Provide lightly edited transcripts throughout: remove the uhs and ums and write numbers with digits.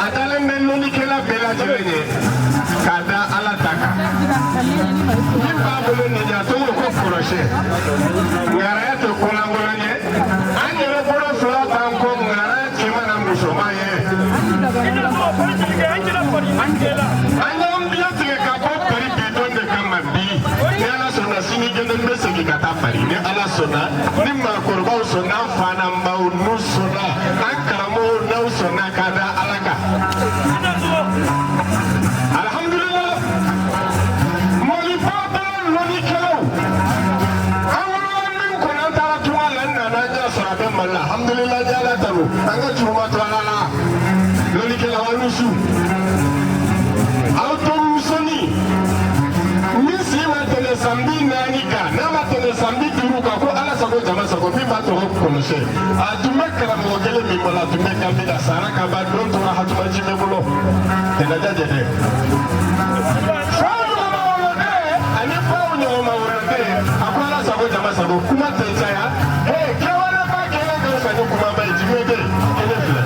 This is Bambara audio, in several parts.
A dalen bɛ lɔnnikɛla bɛɛ la. Lajɛlen ye k'a da Ala ta kan. Min b'a bolo nin ye, a tɔgɔ ko kɔrɔsɛ. Ŋaraya tɛ kolankolon ye. An yɛrɛ bolo fila t'an kɔ ŋaraya cɛman na musoman ye. An y'an bilen tigɛ ka bɔ Pari bi don de kama bi. Ni Ala sɔnna, sini jɛnɛ n bɛ segin ka taa Pari. Ni Ala sɔnna, ni maakɔrɔbaw sɔnna, an fa n'an baw n'u sɔnna, an karamɔgɔw n'aw sɔnna, k'a da Ala kan. Alhamdulillah, mɔlifɔ bɛɛ lɔnnikɛlaw, an wolola min kɔnɔ, an taara tunga la, n nana an y'a sɔrɔ a bɛ Mali la. Alhamdulillah, n y'Ala tanu, an ka juruma to Ala la. Lɔnnikɛlaw, aw ni su. Aw denmusonin min si ma tɛmɛ san 40 kan, n'a ma tɛmɛ san 50 kan, ko Ala sago jama sago, min b'a tɔgɔ kɔlɔsi, a tun bɛ karamɔgɔ kelen min bolo, a tun bɛ Ganbi la, sara ka ban don tora Hatumaji bɛ bolo tɛnɛja jɛ dɛ. Faw ɲɔgɔnma woloden ani baw ɲɔgɔnma woloden, a ko Ala sago jama sago, kuma tɛ caya. Ee, kɛwaleba kelen ka fisa ni kumaba ye. Jumɛn bɛ yen? Kelen filɛ.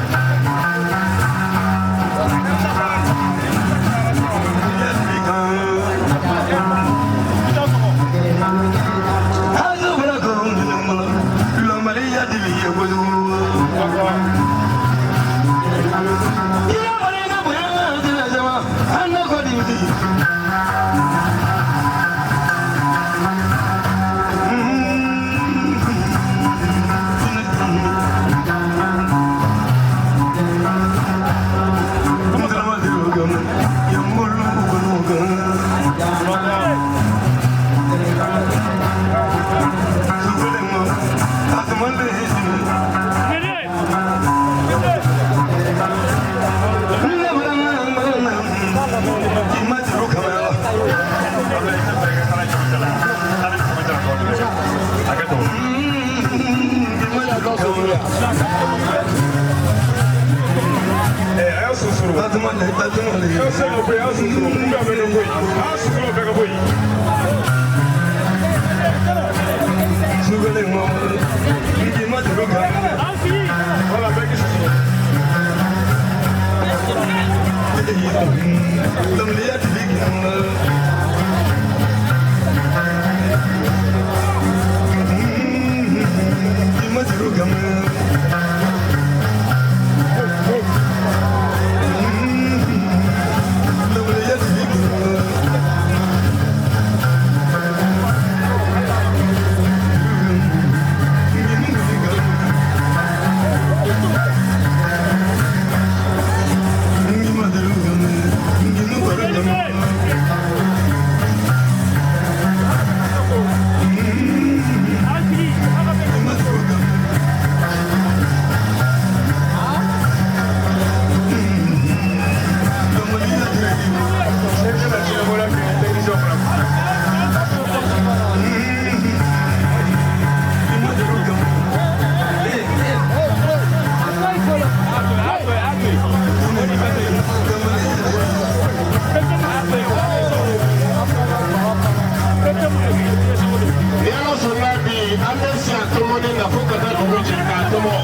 Ni Ala sɔnna, bi an bɛ si a tɔmɔni na fo ka taa dugu jɛ k'a tɔmɔ.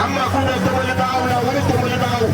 An mako bɛ tɔmɔlibagaw la, wari tɔmɔlibagaw.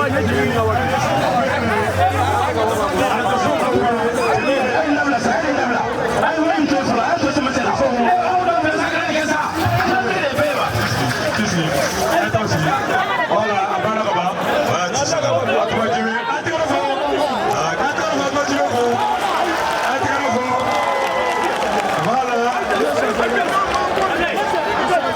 Ye jigin ka wa.